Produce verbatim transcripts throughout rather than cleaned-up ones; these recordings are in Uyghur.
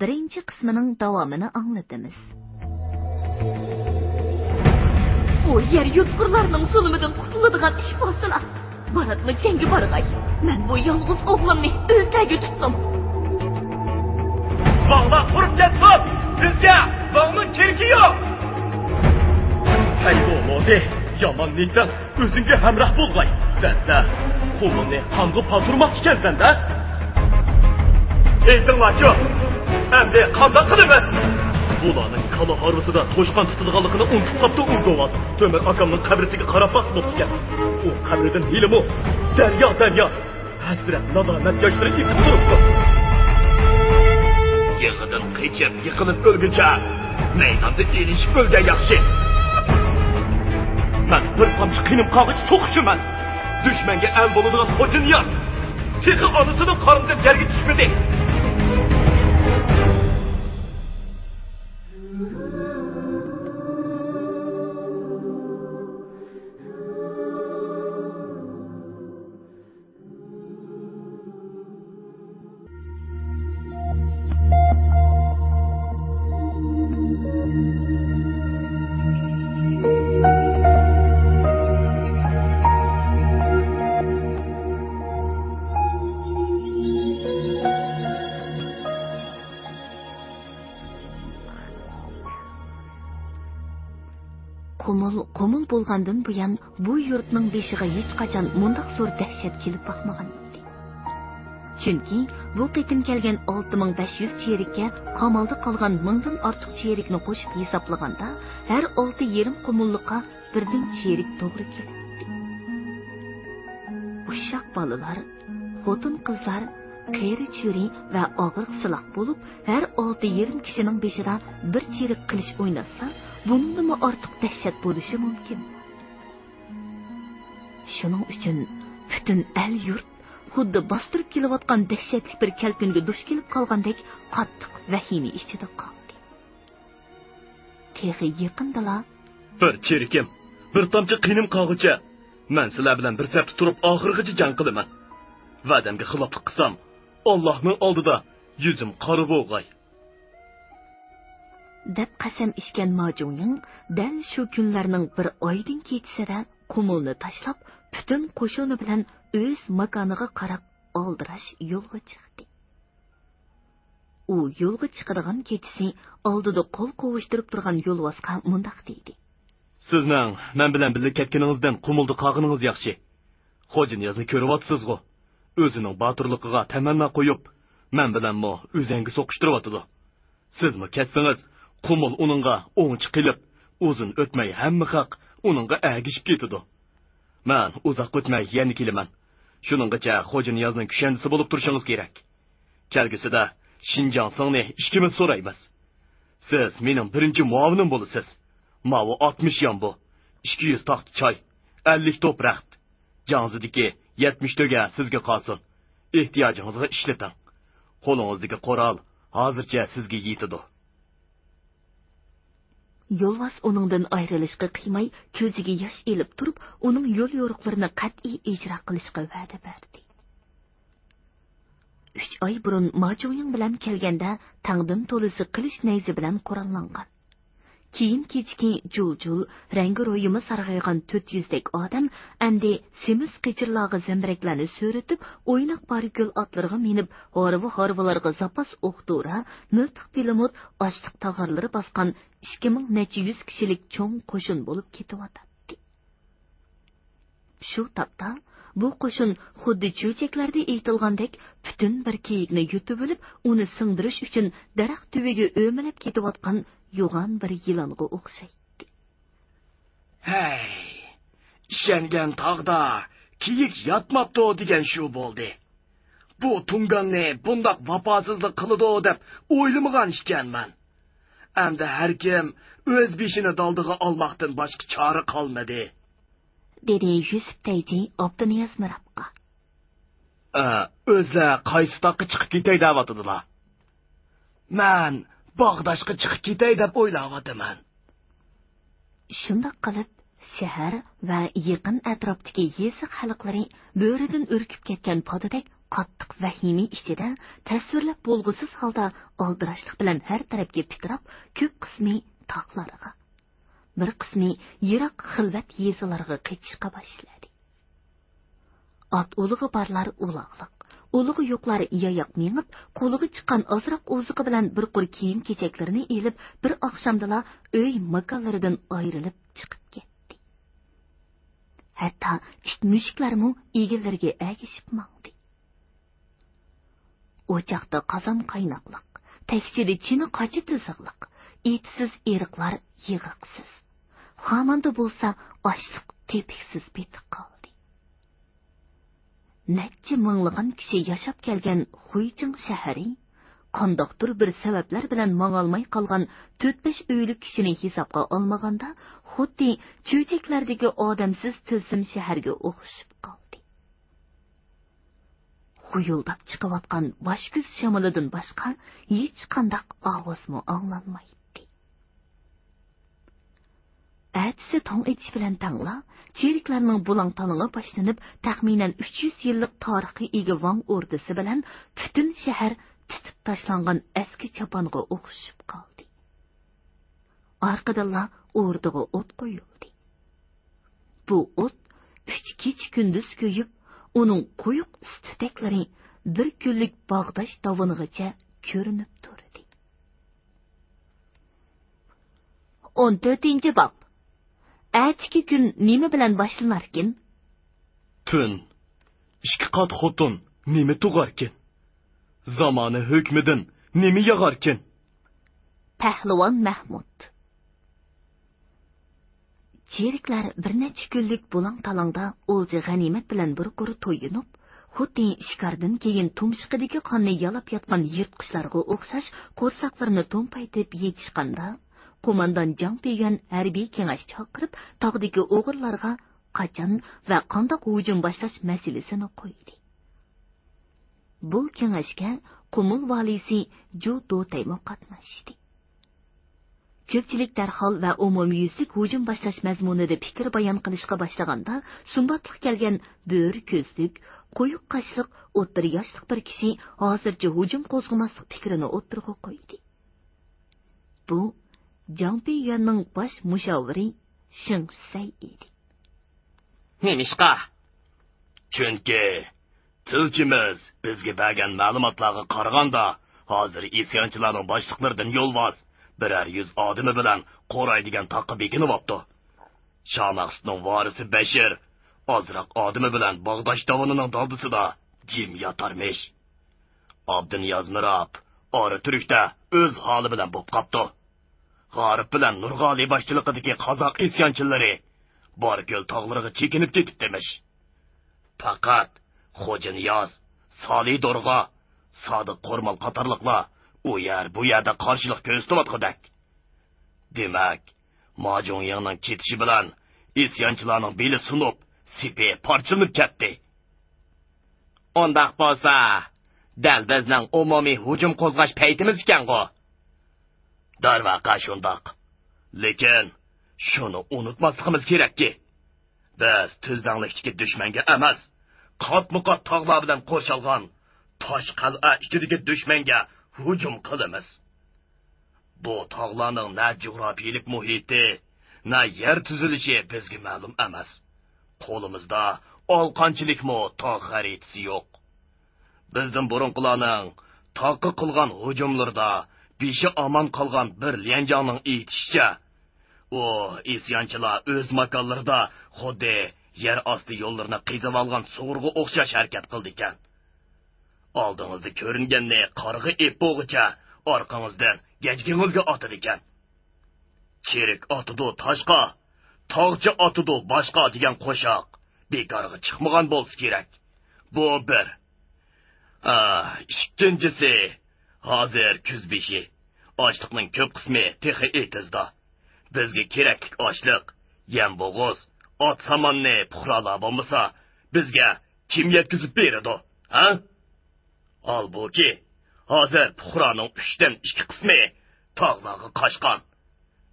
بىرىنچى قىسمىنىڭ داۋامىنى ئاڭلىتىمىز. ئۇ يەر يۇتقۇرلارنىڭ زۇلۇمىدىن قۇتۇلىدىغان ئىش بولسىلا، باراتمۇ جەڭگە بارغاي. مەن بۇ يالغۇز ئوغلۇمنى ئۆز تەگى تۇتتۇم. باغلار قۇرۇپ كەتسۇن! بىزگە باغنىڭ كېرىكى يوق! ھەي، بۇ موزى، يامان نىيىتىڭ ئۆزۈڭگە ھەمراھ بولغاي. سەن-دە قۇمۇلنى قانغا پاتۇرماقچىكەنسەن-دە. ئېيتىڭلارچۇ، ئەمدى قانداق قىلىمىز؟ بۇلارنىڭ كالا ھارۋىسىدا توشقان تۇتىدىغانلىقىنى ئۇنتۇپ قاپتۇ ئۇ گوۋاز. تۆمۈر ئاكامنىڭ قەبرىسىگە قاراپ باقسا بوپتىكەن. ئۇ قەبرىدىن ھېلىمۇ دەريا، دەريا ھەسرەت، نادامەت ياشلىرى ئېقىپ تۇرۇپتۇ. يېڭىدىن قېچىپ، يىقىلىپ ئۆلگۈچە، مەيداندا ئېلىشىپ ئۆلگەن ياخشى. مەن بىر تامچە قېنىم قالغۇچە سوقۇشىمەن. دۈشمەنگە ئەل بولىدىغان خوجانىياز تېخى ئانىسىنىڭ قارنىدىن يەرگە چۈشمىدى. قۇمۇل، قۇمۇل بولغاندىن بۇيان، بۇ يۇرتنىڭ بېشىغا ھېچقاچان مۇنداق زور دەھشەت كېلىپ باقمىغان ئىدى. چۈنكى بۇ قېتىم كەلگەن ئالتە مىڭ بەش يۈز چېرىككە قامالدا قالغان مىڭدىن ئارتۇق چېرىكنى قوشۇپ ھېسابلىغاندا، ھەر ئالتە يېرىم قۇمۇللۇققا بىردىن چېرىك توغرا كېلەتتى. ئۇششاق بالىلار، خوتۇن-قىزلار، قېرى-چۈرە ۋە ئاغرىقسىزلار بولۇپ، ھەر ئالتە يېرىم كىشىنىڭ بېشىدا بىر چېرىك قىلىچ ئويناتسا، بۇنىڭدىنمۇ ئارتۇق دەھشەت بولۇشى مۇمكىن. شۇنىڭ ئۈچۈن پۈتۈن ئەل-يۇرت خۇددى باستۇرۇپ كېلىۋاتقان دەھشەتلىك بىر كەلكۈنگە دۇچ كېلىپ قالغاندەك قاتتىق ۋەھىمە ئىچىدە قالدى. تېخى يېقىندىلا، بىر چېرىكىم، بىر تامچە قېنىم قالغۇچە، مەن سىلەر بىلەن بىر سەپتە تۇرۇپ ئاخىرغىچە جەڭ قىلىمەن. ۋەدەمگە خىلاپلىق قىلسام، ئاللاھنىڭ ئالدىدا يۈزۈم قارا بولغاي. دەپ قەسەم ئىچكەن ماجۇڭيىڭ دەل شۇ كۈنلەرنىڭ بىر ئايدىڭ كېچىسىدە قۇمۇلنى تاشلاپ، پۈتۈن قوشۇنى بىلەن ئۆز ماكانىغا قاراپ ئالدىراش يولغا چىقتى. ئۇ يولغا چىقىدىغان كېچىسى ئالدىدا قول قوۋۇشتۇرۇپ تۇرغان يولۋاسقا مۇنداق دېدى. سىزنىڭ مەن بىلەن بىللە كەتكىنىڭىزدىن قۇمۇلدا قالغىنىڭىز ياخشى. خوجانىيازنى كۆرۈۋاتىسىزغۇ؟ ئۆزىنىڭ باتۇرلۇقىغا تەمەننا قويۇپ، مەن بىلەنمۇ ئۆزەڭگە سوقۇشتۇرۇۋاتىدۇ. سىزمۇ كەتسىڭىز، قۇمۇل ئۇنىڭغا ئوڭچە قېلىپ، ئۇزۇن ئۆتمەي ھەممە خەق ئۇنىڭغا ئەگىشىپ كېتىدۇ. مەن ئۇزاق ئۆتمەي يەنە كېلىمەن. شۇنىڭغىچە خوجانىيازنىڭ كۈشەندىسى بولۇپ تۇرۇشىڭىز كېرەك. كەلگۈسىدە شىنجاڭ سىڭنى ئىككىمىز سورايمىز. سىز مېنىڭ بىرىنچى مۇئاۋىنىم بولىسىز. ماۋۇ ئاتمىش يامبۇ، ئىككى يۈز تاختا چاي، ئەللىك توپ رەخت، جاڭزىدىكى يەتمىش تۆگە سىزگە قالسۇن. ئېھتىياجىڭىزغا ئىشلىتىڭ. قولىڭىزدىكى قورال ھازىرچە سىزگە يېتىدۇ. يولۋاس ئۇنىڭدىن ئايرىلىشقا قىيماي، كۆزىگە ياش ئېلىپ تۇرۇپ، ئۇنىڭ يول يورۇقلىرىنى قەتئىي ئىجرا قىلىشقا ۋەدە بەردى. ئۈچ ئاي بۇرۇن ماجۇڭيىڭ بىلەن كەلگەندە، تەڭدىن تولىسى قىلىچ نەيزە بىلەن قوراللانغان. كىيىم-كېچىكى جۇل-جۇل، رەڭگى-رويىمۇ سارغايغان تۆت يۈزدەك ئادەم ئەمدى سېمىز قېچىرلارغا زەمبىرەكلەرنى سۆرىتىپ، ئويناق بارىگۈل ئاتلىرىغا مىنىپ، ھارۋا-ھارۋىلارغا زاپاس ئوق-دورا، مىلتىق-پىلىموت، ئاشلىق تاغارلىرى باسقان ئىككى مىڭ نەچچە يۈز كىشىلىك چوڭ قوشۇن بولۇپ كېتىۋاتاتتى. شۇ تاپتا بۇ قوشۇن خۇددى چۆچەكلەردە ئېيتىلغاندەك پۈتۈن بىر كېيىكنى يۇتۇۋېلىپ، ئۇنى سىڭدۈرۈش ئۈچۈن دەرەخ تۈۋىگە ئۆمىلەپ كېتىۋاتقان يوغان بىر يىلانغا ئوخشايتتى. ھەي، ئىشەنگەن تاغدا كېيىك ياتماپتۇ دېگەن شۇ بولدى. بۇ تۇڭگاننى بۇنداق ۋاپاسىزلىق قىلىدۇ دەپ ئويلىمىغان ئىكەنمەن. ئەمدى ھەركىم ئۆز بېشىنى دالدىغا ئالماقتىن باشقا چارە قالمىدى. دېدى يۈسۈپ تەيجى ئابدۇنىياز مىرابقا. ئە، ئۆزلەر قايسى تاغقا چىقىپ كېتەي دەۋاتىدىلا؟ مەن باغداشقا چىقىپ كېتەي دەپ ئويلاۋاتىمەن. شۇنداق قىلىپ، شەھەر ۋە يېقىن ئەتراپتىكى يېزا خەلقلىرى بۆرىدىن ئۈركۈپ كەتكەن پادىدەك قاتتىق ۋەھىمە ئىچىدە تەسۋىرلەپ بولغۇسىز ھالدا ئالدىراشلىق بىلەن ھەر تەرەپكە پىتىراپ، كۆپ قىسمى تاغلارغا، بىر قىسمى يىراق خىلۋەت يېزىلارغا قېچىشقا باشلىدى. ئات ئۇلىغى بارلار ئۇلاغلىق، ئۇلىغى يوقلار ياياق مېڭىپ، قولىغا چىققان ئازراق ئوزۇقى بىلەن بىر قۇر كىيىم-كېچەكلىرىنى ئېلىپ، بىر ئاخشامدىلا ئۆي ماكانلىرىدىن ئايرىلىپ چىقىپ كەتتى. ھەتتا ئىت-مۈشۈكلەرمۇ ئىگىلىرىگە ئەگىشىپ ماڭدى. ئوچاقتا قازان قايناقلىق، تەكچىدە چىنە قاچا تىزىقلىق، ئېتىسىز ئېرىقلار يىغىقسىز، خاماندا بولسا ئاشلىق تېپىكسىز پېتىپ قالدى. نەچچە مىڭلىغان كىشى ياشاپ كەلگەن خۇيچىڭ شەھىرى قانداقتۇر بىر سەۋەبلەر بىلەن ماڭالماي قالغان تۆت-بەش ئۆيلۈك كىشىنى ھېسابقا ئالمىغاندا، خۇددى چۆچەكلەردىكى ئادەمسىز تىلسىم شەھەرگە ئوخشىشىپ قالدى. خۇيۇلداپ چىقىۋاتقان باش كۈز شامىلىدىن باشقا ھېچقانداق ئاۋازمۇ ئاڭلانمايتتى. ئەتىسى تاڭ ئېتىش بىلەن تەڭلا، چېرىكلەرنىڭ بۇلاڭ-تالىڭى باشلىنىپ، تەخمىنەن ئۈچ يۈز يىللىق تارىخقا ئىگە ۋاڭ ئوردىسى بىلەن پۈتۈن شەھەر تىتىپ تاشلانغان ئەسكى چاپانغا ئوخشىشىپ قالدى. ئارقىدىنلا ئوردىغا ئوت قويۇلدى. بۇ ئوت ئۈچ كېچە-كۈندۈز كۆيۈپ، ئۇنىڭ قويۇق ئىس-تۈتەكلىرى بىر كۈنلۈك باغداش داۋىنىغىچە كۆرۈنۈپ تۇردى. ئون تۆتىنچى باب. ئەتىكى كۈن نېمە بىلەن باشلىناركىن؟ تۈن. ئىككى قات خوتۇن نېمە تۇغاركىن؟ زامانە ھۆكمىدىن نېمە ياغاركىن؟ پەھلىۋان مەھمۇد. چېرىكلەر بىر نەچچە كۈنلۈك بۇلاڭ-تالاڭدا ئولجا-غەنىيمەت بىلەن بىر قۇر تويۇنۇپ، خۇددى شىكاردىن كېيىن تۇمشۇقىدىكى قاننى يالاپ ياتقان يىرتقۇچلارغا ئوخشاش قورساقلىرىنى تومپايتىپ يېتىشقاندا، قوماندان جاڭ پىيۈەن ھەربىي كېڭەش چاقىرىپ، تاغدىكى ئوغرىلارغا قاچان ۋە قانداق ھۇجۇم باشلاش مەسىلىسىنى قويدى. بۇ كېڭەشكە قۇمۇل ۋالىيسى جۇ دوتەيمۇ قاتناشتى. كۆپچىلىك دەرھال ۋە ئومۇميۈزلۈك ھۇجۇم باشلاش مەزمۇنىدا پىكىر بايان قىلىشقا باشلىغاندا، سۇمباتلىق كەلگەن بۆرە كۆزلۈك، قويۇق قاشلىق، ئوتتۇرا ياشلىق بىر كىشى ھازىرچە ھۇجۇم قوزغىماسلىق پىكرىنى ئوتتۇرىغا قويدى. بۇ جاڭ پىيۈەننىڭ باش مۇشاۋىرى شېڭ شىسەي ئىدى. نېمىشقا؟ چۈنكى تىلچىمىز بىزگە بەرگەن مەلۇماتلارغا قارىغاندا، ھازىر ئىسيانچىلارنىڭ باشلىقلىرىدىن يولۋاس بىرەر يۈز ئادىمى بىلەن قوراي دېگەن تاغقا بېكىنىۋاپتۇ. شامەخسۇتنىڭ ۋارىسى بەشىر ئازراق ئادىمى بىلەن باغداش داۋىنىنىڭ دالدىسىدا جىم ياتارمىش. ئابدۇنىياز مىراب ئارا تۈركتە ئۆز ھالى بىلەن بوپ قاپتۇ. غارىپ بىلەن نۇرغالى باشچىلىقىدىكى قازاق ئىسيانچىلىرى باركۆل تاغلىرىغا چېكىنىپ كېتىپتىمىش. پەقەت خوجانىياز، سالى دورغا، سادىق قورمال قاتارلىقلار ئۇ يەر، بۇ يەردە قارشىلىق كۆرسىتىۋاتقۇدەك. دېمەك، ما جۇڭيىڭنىڭ كېتىشى بىلەن ئىسيانچىلارنىڭ بېلى سۇنۇپ، سېپى پارچىلىنىپ كەتتى. ئۇنداق بولسا، دەل بىزنىڭ ئومۇمىي ھۇجۇم قوزغاش پەيتىمىز ئىكەنغۇ؟ دەرۋەقە شۇنداق. لېكىن شۇنى ئۇنتۇماسلىقىمىز كېرەككى، بىز تۈزلەڭلىكتىكى دۈشمەنگە ئەمەس، قاتمۇقات تاغلار بىلەن قورشالغان تاش قەلئە ئىچىدىكى دۈشمەنگە ھۇجۇم قىلىمىز. بۇ تاغلارنىڭ نە جۇغراپىيىلىك مۇھىتى، نە يەر تۈزۈلۈشى بىزگە مەلۇم ئەمەس. قولىمىزدا ئالىقانچىلىكمۇ تاغ خەرىتىسى يوق. بىزدىن بۇرۇنقىلارنىڭ تاغقا قىلغان ھۇجۇملىرىدا بېشى ئامان قالغان بىر ليەنجاڭنىڭ ئېيتىشىچە، ئۇ ئىسيانچىلار ئۆز ماكانلىرىدا خۇددى يەر ئاستى يوللىرىنى قېزىۋالغان سۇغۇرغا ئوخشاش ھەرىكەت قىلىدىكەن. ئالدىڭىزدا كۆرۈنگەننى قارىغا ئېلىپ بولغۇچە ئارقىڭىزدىن گەجگىڭىزگە ئاتىدىكەن. «چېرىك ئاتىدۇ تاشقا، تاغچى ئاتىدۇ باشقا» دېگەن قوشاق بىكارغا چىقمىغان بولسا كېرەك. بۇ بىر. ئا، ئىككىنچىسى، ھازىر كۈز بېشى. ئاشلىقنىڭ كۆپ قىسمى تېخى ئېتىزدا. بىزگە كېرەكلىك ئاشلىق، يەم-بوغۇز، ئات-ساماننى پۇقرالار بولمىسا، بىزگە كىم يەتكۈزۈپ بېرىدۇ، ھە؟ ھالبۇكى، ھازىر پۇقرانىڭ ئۈچتىن ئىككى قىسمى تاغلارغا قاچقان.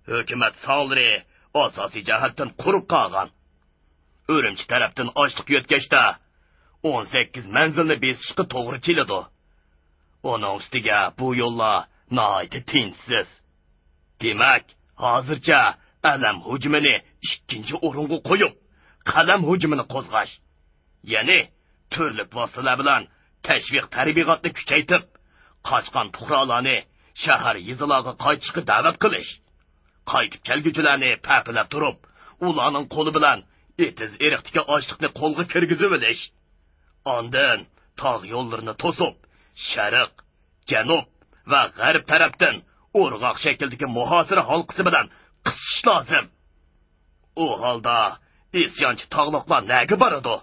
ھۆكۈمەت ساڭلىرى ئاساسىي جەھەتتىن قۇرۇپ قالغان. ئۈرۈمچى تەرەپتىن ئاشلىق يۆتكەشتە، ئون سەككىز مەنزىلنى بېسىشقا توغرا كېلىدۇ. ئۇنىڭ ئۈستىگە بۇ يوللار ناھايىتى تىنچسىز. دېمەك، ھازىرچە ئەلەم ھۇجۇمىنى ئىككىنچى ئورۇنغا قويۇپ، قەلەم ھۇجۇمىنى قوزغاش، يەنى تۈرلۈك ۋاسىتىلەر بىلەن تەشۋىق تەرغىباتنى كۈچەيتىپ، قاچقان پۇقرالارنى شەھەر، يېزىلارغا قايتىشقا دەۋەت قىلىش، قايتىپ كەلگۈچىلەرنى پەپىلەپ تۇرۇپ، ئۇلارنىڭ قولى بىلەن ئېتىز ئېرىقتىكى ئاشلىقنى قولغا كىرگۈزۈۋېلىش. ئاندىن تاغ يوللىرىنى توسۇپ، شەرق، جەنۇب ۋە غەرب تەرەپتىن ئورغاق شەكىلدىكى مۇھاسىرە ھالقىسى بىلەن قىسىش لازىم. ئۇ ھالدا ئىسيانچى تاغلىقلار نەگە بارىدۇ؟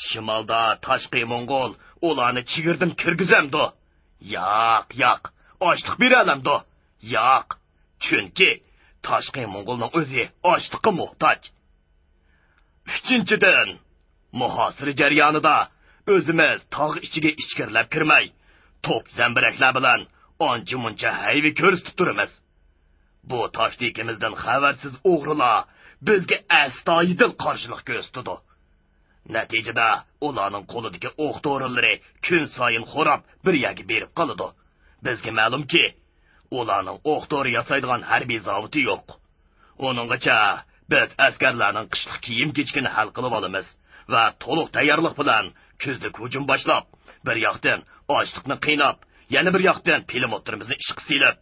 شىمالدا تاشقى موڭغۇل ئۇلارنى چېگرىدىن كىرگۈزەمدۇ؟ ياق، ياق. ئاشلىق بېرەلەمدۇ؟ ياق. چۈنكى تاشقى موڭغۇلنىڭ ئۆزى ئاشلىققا موھتاج. ئۈچىنچىدىن، مۇھاسىرە جەريانىدا ئۆزىمىز تاغ ئىچىگە ئىچكىرىلەپ كىرمەي، توپ زەمبىرەكلەر بىلەن ئانچە-مۇنچە ھەيۋە كۆرسىتىپ تۇرىمىز. بۇ تاشتېكىمىزدىن خەۋەرسىز ئوغرىلار بىزگە ئەستايىدىل قارشىلىق كۆرسىتىدۇ. نەتىجىدە، ئۇلارنىڭ قولىدىكى ئوق دورىلىرى كۈنسايىن خوراپ، بىر يەرگە بېرىپ قالىدۇ. بىزگە مەلۇمكى، ئۇلارنىڭ ئوق دورا ياسايدىغان ھەربىي زاۋۇتى يوق. ئۇنىڭغىچە بىز ئەسكەرلەرنىڭ قىشلىق كىيىم-كېچىكىنى ھەل قىلىۋالىمىز ۋە تولۇق تەييارلىق بىلەن كۈزلۈك ھۇجۇم باشلاپ، بىر ياقتىن ئاشلىقنى قىيناپ، يەنە بىر ياقتىن پىلىموتلىرىمىزنى ئىشقا سېلىپ،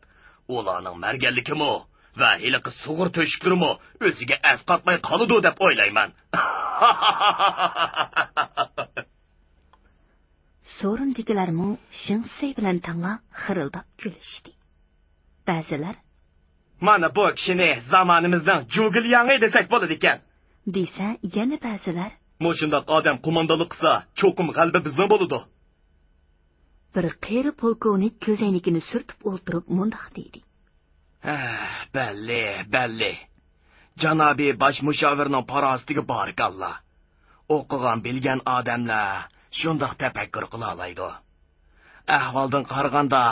ئۇلارنىڭ مەرگەنلىكىمۇ ۋە ھېلىقى سۇغۇر تۆشۈكلىرىمۇ ئۆزىگە ئەسقاتماي قالىدۇ دەپ ئويلايمەن. سورۇندىكىلەرمۇ شېڭ شىسەي بىلەن تەڭلا خىرىلداپ كۈلۈشتى. بەزىلەر، مانا بۇ كىشىنى زامانىمىزنىڭ جۇگېلياڭى دېسەك بولىدىكەن، دېسە، يەنە بەزىلەر، مۇشۇنداق ئادەم قوماندانلىق قىلسا، چوقۇم غەلىبە بىزنىڭ بولىدۇ. بىر قېرى پولكوۋنىك كۆزەينىكىنى سۈرتۈپ ئولتۇرۇپ مۇنداق دېدى. ھە، بەللى، بەللى. جانابىي باش مۇشاۋىرنىڭ پاراسىتىگە بارىكاللا. ئوقۇغان، بىلگەن ئادەملەر شۇنداق تەپەككۇر قىلالايدۇ. ئەھۋالدىن قارىغاندا،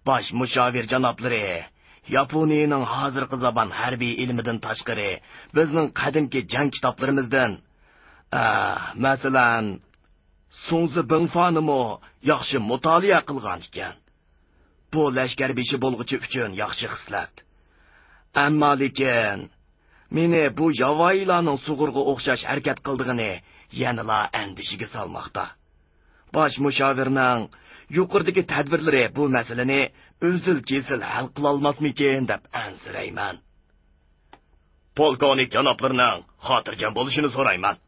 باش مۇشاۋىر جانابلىرى ياپونىيىنىڭ ھازىرقى زامان ھەربىي ئىلمىدىن تاشقىرى، بىزنىڭ قەدىمكى جەڭ كىتابلىرىمىزدىن، ئە، مەسىلەن، سۇڭزى بىڭفانىمۇ ياخشى مۇتالىئە قىلغان ئىكەن. بۇ لەشكەر بېشى بولغۇچى ئۈچۈن ياخشى خىسلەت. ئەمما لېكىن، مېنى بۇ ياۋايىلارنىڭ سۇغۇرغا ئوخشاش ھەرىكەت قىلىدىغىنى يەنىلا ئەندىشىگە سالماقتا. باش مۇشاۋىرنىڭ يۇقىرىدىكى تەدبىرلىرى بۇ مەسىلىنى ئۈزۈل-كېسىل ھەل قىلالماسمىكىن دەپ ئەنسىرەيمەن. پولكوۋنىك جانابلىرىنىڭ خاتىرجەم بولۇشىنى سورايمەن.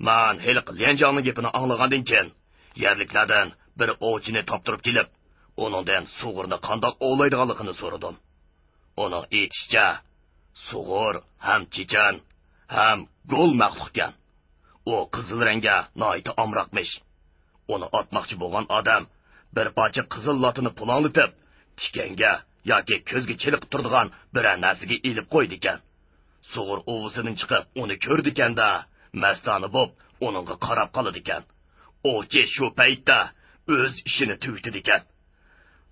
مەن ھېلىقى ليەنجاڭنىڭ گېپىنى ئاڭلىغاندىن كېيىن، يەرلىكلەردىن بىر ئوۋچىنى تاپتۇرۇپ كېلىپ، ئۇنىڭدىن سۇغۇرنى قانداق ئوۋلايدىغانلىقىنى سورىدىم. ئۇنىڭ ئېيتىشىچە، سۇغۇر ھەم چېچەن، ھەم گول مەخلۇقكەن. ئۇ قىزىل رەڭگە ناھايىتى ئامراقمىش. ئۇنى ئاتماقچى بولغان ئادەم بىر پارچە قىزىل لاتىنى پۇلاڭلىتىپ، تىكەنگە ياكى كۆزگە چېلىقىپ تۇرىدىغان بىرەر نەرسىگە ئېلىپ قويىدىكەن. سۇغۇر ئۇۋىسىدىن چىقىپ ئۇنى كۆرىدىكەن-دە، مەستانە بوپ ئۇنىڭغا قاراپ قالىدىكەن. ئوۋچى شۇ پەيتتە ئۆز ئىشىنى تۈگىتىدىكەن.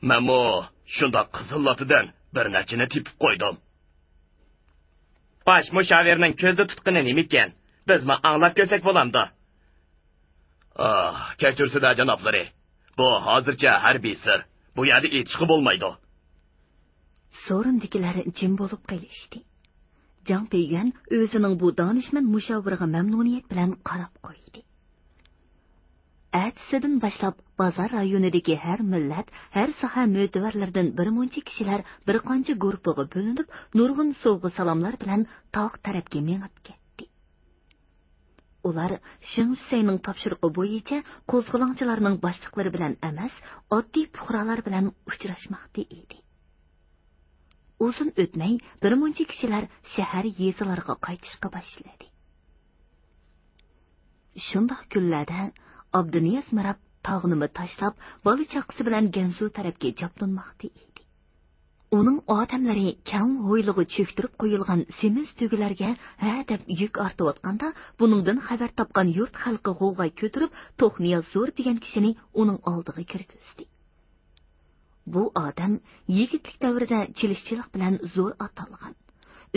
مەنمۇ شۇنداق قىزىل لاتىدىن بىر نەچچىنى تېپىپ قويدۇم. باش مۇشاۋىرنىڭ كۆزدە تۇتقىنى نېمىكەن؟ بىزمۇ ئاڭلاپ كۆرسەك بولامدۇ؟ ئاھ، كەچۈرسىدە جانابلىرى. بۇ ھازىرچە ھەربىي سىر. بۇ يەردە ئېيتىشقا بولمايدۇ. سورۇندىكىلەر جىم بولۇپ قېلىشتى. جاڭ پېييۈەن ئۆزىنىڭ بۇ دانىشمەن مۇشاۋىرىغا مەمنۇنىيەت بىلەن قاراپ قويدى. ئەتىسىدىن باشلاپ بازار رايونىدىكى ھەر مىللەت، ھەر ساھە مۆتىۋەرلىرىدىن بىر مۇنچە كىشىلەر بىر قانچە گۇرۇپپىغا بۆلۈنۈپ، نۇرغۇن سوۋغا-سالاملار بىلەن تاغ تەرەپكە مېڭىپ كەتتى. ئۇلار شېڭ شىسەينىڭ تاپشۇرۇقى بويىچە قوزغىلاڭچىلارنىڭ باشلىقلىرى بىلەن ئەمەس، ئاددىي پۇقرالار بىلەن ئۇچراشماقتا ئىدى. ئۇزۇن ئۆتمەي، بىر مۇنچە كىشىلەر شەھەر، يېزىلارغا قايتىشقا باشلىدى. شۇنداق كۈنلەردە ئابدۇنىياز مىراب تاغنىمۇ تاشلاپ، بالا-چاقىسى بىلەن گەنزۇ تەرەپكە جابدۇنماقتا ئىدى. ئۇنىڭ ئادەملىرى كەڭ ھويلىغا چۆكتۈرۈپ قويۇلغان سېمىز تۆگىلەرگە ھە دەپ يۈك ئارتىۋاتقاندا، بۇنىڭدىن خەۋەر تاپقان يۇرت خەلقى غوۋغا كۆتۈرۈپ، توخنىياز زور دېگەن كىشىنى ئۇنىڭ ئالدىغا كىرگۈزدى. بۇ ئادەم يىگىتلىك دەۋرىدە چېلىشچىلىق بىلەن زور ئاتالغان،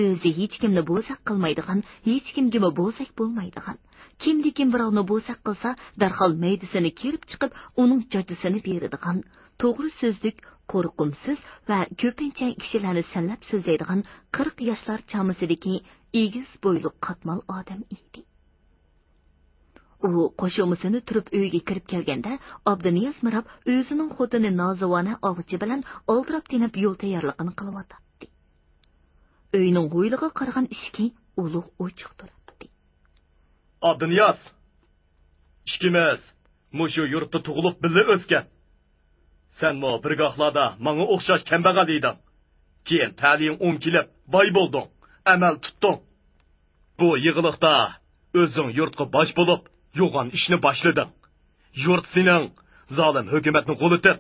ئۆزى ھېچكىمنى بوزەك قىلمايدىغان، ھېچكىمگىمۇ بوزەك بولمايدىغان، كىمدىكىن بىراۋنى بوزەك قىلسا، دەرھال مەيدىسىنى كېرىپ چىقىپ، ئۇنىڭ جاجىسىنى بېرىدىغان، توغرا سۆزلۈك، قورقۇمسىز ۋە كۆپىنچە كىشىلەرنى سەنلەپ سۆزلەيدىغان قىرىق ياشلار چامىسىدىكى ئېگىز بويلۇق قاتمال ئادەم ئىدى. ئۇ قوشۇمىسىنى تۈرۈپ ئۆيگە كىرىپ كەلگەندە، ئابدۇنىياز مىراب ئۆزىنىڭ خوتۇنى نازىۋانە ئاغىچى بىلەن ئالدىراپ تېنىپ يول تەييارلىقىنى قىلىۋاتاتتى. ئۆينىڭ ھويلىغا قارىغان ئىشىكى ئۇلۇغ ئوچۇق تۇراتتى. ئابدۇنىياز، ئىككىمىز مۇشۇ يۇرتتا تۇغۇلۇپ بىللە ئۆسكەن. سەنمۇ بىر گاھلاردا ماڭا ئوخشاش كەمبەغەل ئىدىڭ. كېيىن تەلىيىڭ ئوڭ كېلىپ باي بولدۇڭ، ئەمەل تۇتتۇڭ. بۇ يېغىلىقتا ئۆزۈڭ يۇرتقا باش بولۇپ يوغان ئىشنى باشلىدىڭ. يۇرت سېنىڭ زالىم ھۆكۈمەتنى غۇلىتىپ،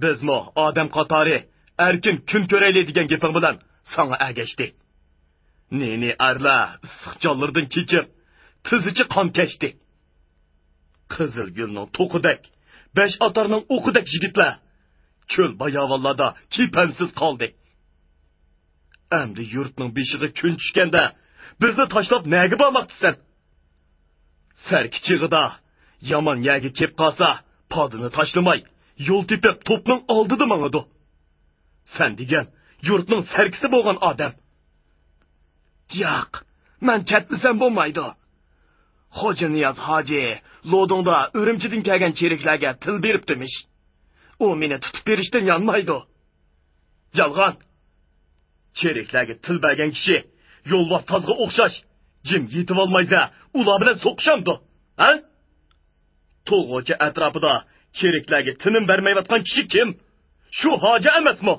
بىزمۇ ئادەم قاتارى ئەركىن كۈن كۆرەيلى دېگەن گېپىڭ بىلەن ساڭا ئەگەشتى. نى-نى ئەرلەر ئىسسىق جانلىرىدىن كېچىپ، تىزىچە قان كەچتى. قىزىل گۈلنىڭ توقىدەك، بەش ئاتارنىڭ ئوقىدەك يىگىتلەر چۆل باياۋانلاردا كېپەنسىز قالدى. ئەمدى يۇرتنىڭ بېشىغا كۈن چۈشكەندە، بىزنى تاشلاپ نەگە بارماقچىسەن؟ سەركىچىغىدا يامان يەرگە كېپ قالسا، پادىنى تاشلىماي، يول تېپىپ توپنىڭ ئالدىدا ماڭىدۇ. سەن دېگەن يۇرتنىڭ سەركىسى بولغان ئادەم. ياق، مەن كەتمىسەم بولمايدۇ. خوجانىياز ھاجى لودۇڭدا ئۈرۈمچىدىن كەلگەن چېرىكلەرگە تىل بېرىپتىمىش. ئۇ مېنى تۇتۇپ بېرىشتىن يانمايدۇ. يالغان. چېرىكلەرگە تىل بەرگەن كىشى يولۋاس تازغا ئوخشاش جىم يېتىۋالمايسە، ئۇلار بىلەن سوقۇشامدۇ؟ ھە؟ تۇلغۇچى ئەتراپىدا چېرىكلەرگە تىنىم بەرمەيۋاتقان كىشى كىم؟ شۇ ھاجى ئەمەسمۇ؟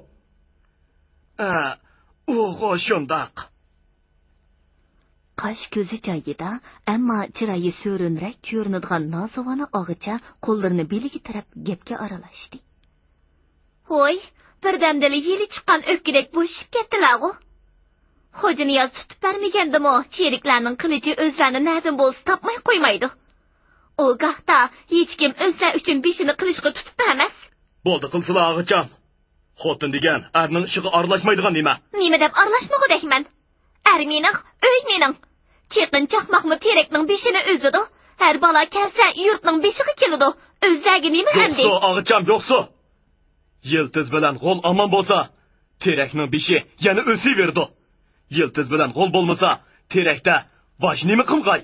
ئە، ئۇغۇ شۇنداق. قاش كۆزى جايىدا، ئەمما چىرايى سۆرۈنرەك كۆرۈنىدىغان نازىۋانە ئاغىچە قوللىرىنى بېلىگە تىرەپ گەپكە ئارىلاشتى. ھوي، بىردەمدىلا يېلى چىققان ئۆپكىدەك بوشىشىپ كەتتىلەغۇ. خوجانىياز تۇتۇپ بەرمىگەندىمۇ، چېرىكلەرنىڭ قىلىچى ئۆزلەرنى نەدىن بولسا تاپماي قويمايدۇ. ئۇ گاھتا ھېچكىم ئۆزلەر ئۈچۈن بېشىنى قىلىچقا تۇتۇپ بەرمەس. بولدى قىلسىلا، ئاغىچام. خوتۇن دېگەن ئەرنىڭ ئىشىغا ئارىلاشمايدىغان نېمە. نېمە دەپ ئارىلاشمىغۇدەكمەن؟ ئەر مېنىڭ، ئۆي مېنىڭ. چېقىن چاقماقمۇ تېرەكنىڭ بېشىنى ئۈزىدۇ. ھەر بالا كەلسە يۇرتنىڭ بېشىغا كېلىدۇ. ئۆزلەرگە نېمە ئەمدى؟ يوقسۇ، ئاغىچام، يوقسۇ. يىلتىز بىلەن غول ئامان بولسا، تېرەكنىڭ بېشى يەنە ئۆسۈۋېرىدۇ. يىلتىز بىلەن غول بولمىسا، تېرەكتە باش نېمە قىلغاي؟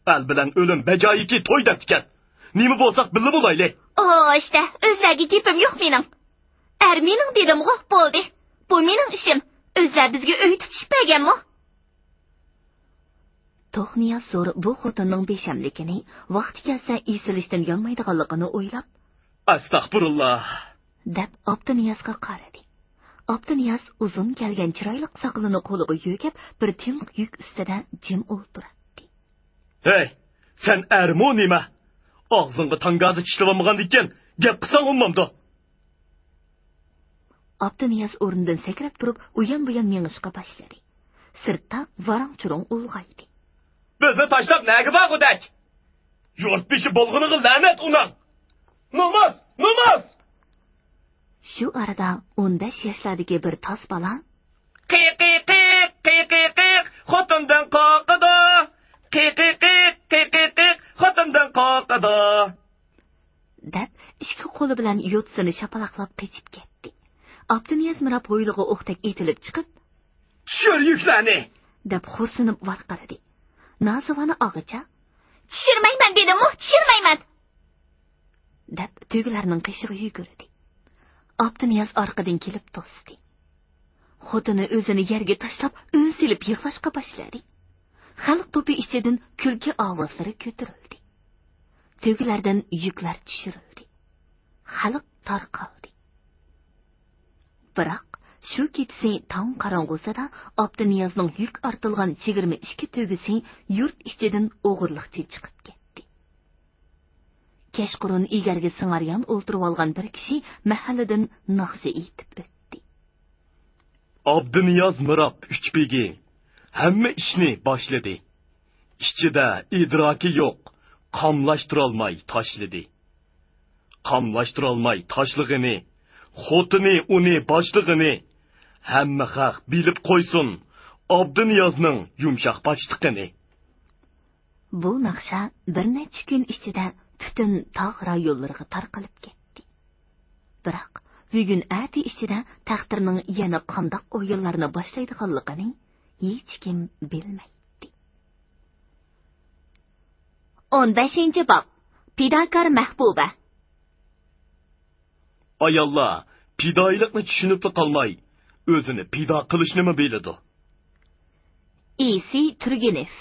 ئەل بىلەن ئۆلۈم بەجايىكى توي دەپتىكەن. نېمە بولساق بىللە بولايلى. ئوشتە، ئۆزلەرگە گېپىم يوق مېنىڭ. ئەر مېنىڭ دېدىمغۇ، بولدى. بۇ مېنىڭ ئىشىم. ئۆزلەر بىزگە ئۆي تۇتۇشۇپ بەرگەنمۇ؟ توخنىياز زور بۇ خوتۇننىڭ بىشەملىكىنى، ۋاقتى كەلسە ئېسىلىشتىن يانمايدىغانلىقىنى ئويلاپ، ئەستەغپۇرۇللا، دەپ ئابدۇنىيازغا قارىدى. ئابدۇنىياز ئۇزۇن كەلگەن چىرايلىق ساقىلىنى قولىغا يۆگەپ، بىر تېمىق يۈك ئۈستىدە جىم ئولتۇراتتى. ھەي، سەن ئەرمۇ نېمە؟ ئاغزىڭغا تاڭگازا چىشلىۋالمىغاندىكىن گەپ قىلساڭ بولمامدۇ؟ ئابدۇنىياز ئورنىدىن سەكرەپ تۇرۇپ، ئۇيان-بۇيان مېڭىشقا باشلىدى. سىرتتا ۋاراڭ-چۇرۇڭ ئۇلغايدى. بىزنى تاشلاپ نەگە بارغۇدەك؟ يۇرت بېشى بولغىنىغا لەنەت ئۇنىڭ! نومۇس! نومۇس! شۇ ئارىدا ئون بەش ياشلاردىكى بىر تاز بالا، قىقىقىق، قىقىقىق، خوتۇندىن قورقىدۇ. قىقىقىق، قىقىقىق، خوتۇندىن قورقىدۇ، دەپ، ئىككى قولى بىلەن يوتىسىنى شاپىلاقلاپ قېچىپ كەتتى. ئابدۇنىياز مىراب ھويلىغا ئوقتەك ئېتىلىپ چىقىپ، چۈشۈر يۈكلەرنى! دەپ خورسىنىپ ۋارقىرىدى. نازىۋانە ئاغىچە، چۈشۈرمەيمەن دېدىممۇ، چۈشۈرمەيمەن! دەپ تۆگىلەرنىڭ قېشىغا يۈگۈردى. ئابدۇنىياز ئارقىدىن كېلىپ توستى. خوتۇنى ئۆزىنى يەرگە تاشلاپ ئۈن سېلىپ يىغلاشقا باشلىدى. خەلق توپى ئىچىدىن كۈلكە ئاۋازلىرى كۆتۈرۈلدى. تۆگىلەردىن يۈكلەر چۈشۈرۈلدى. خەلق تارقالدى. بىراق، شۇ كېچىسى تاڭ قاراڭغۇسىدا ئابدۇنىيازنىڭ يۈك ئارتىلغان يىگىرمە ئىككى تۆگىسى يۇرت ئىچىدىن ئوغرىلىقچە چىقىپ كەتتى. كەچقۇرۇن ئېگەرگە سىڭاريان ئولتۇرۇۋالغان بىر كىشى مەھەللىدىن ناخشا ئېيتىپ ئۆتتى. ئابدۇنىياز مىراب ئۈچ بېگى ھەممە ئىشنى باشلىدى. ئىچىدە ئىدراكى يوق، قاملاشتۇرالماي تاشلىدى. قاملاشتۇرالماي تاشلىغىنى، خوتۇنى ئۇنى باشلىغىنى، ھەممە خەق بىلىپ قويسۇن ئابدۇنىيازنىڭ يۇمشاق باشلىقىنى. بۇ ناخشا بىر نەچچە كۈن ئىچىدە پۈتۈن تاغ رايونلىرىغا تارقىلىپ كەتتى. بىراق، بۈگۈن ئەتە ئىچىدە تەقدىرنىڭ يەنە قانداق ئويۇنلارنى باشلايدىغانلىقىنى ھېچكىم بىلمەيتتى. ئون بەشىنچى باب. پىداكار مەھبۇبە. ئاياللار پىدائىيلىقنى چۈشىنىپلا قالماي، ئۆزىنى پىدا قىلىشنىمۇ بىلىدۇ. ئېسى تۈرگىنېف.